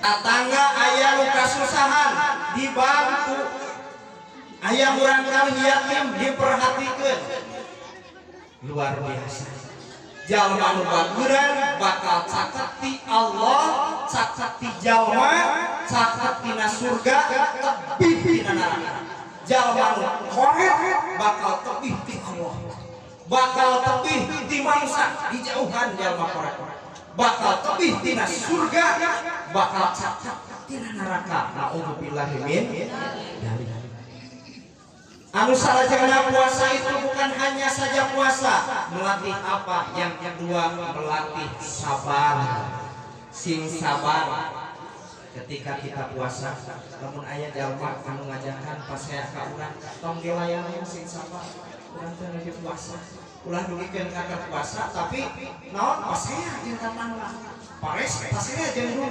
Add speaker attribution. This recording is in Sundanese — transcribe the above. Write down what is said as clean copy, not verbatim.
Speaker 1: Tatangga aya nu kasusahan, dibantu. Aya murangkalih yatim, diperhatikan. Luar biasa. Jalma nu bageuran bakal caket ti Allah, caket ti jalma, caket tina surga, tebih tina neraka. Jalma nu koret bakal tebih ti Allah, bakal tebih ti mangsa, dijauhan jalma koret, bakal tebih tina surga, bakal caket tina neraka. Naudzubillahi min dzalik. Anu salajengna, puasa itu bukan hanya saja puasa, melatih apa? Yang kedua, melatih sabar. Sing sabar ketika kita puasa. Lamun aya jalma anu ngajakan pasea ka urang, tong dilayanan, sing sabar. Urang teh lagi puasa. Ulah dugikeun ka puasa tapi naon, pasea jeung tatangga. Pares pasea jeung dulur.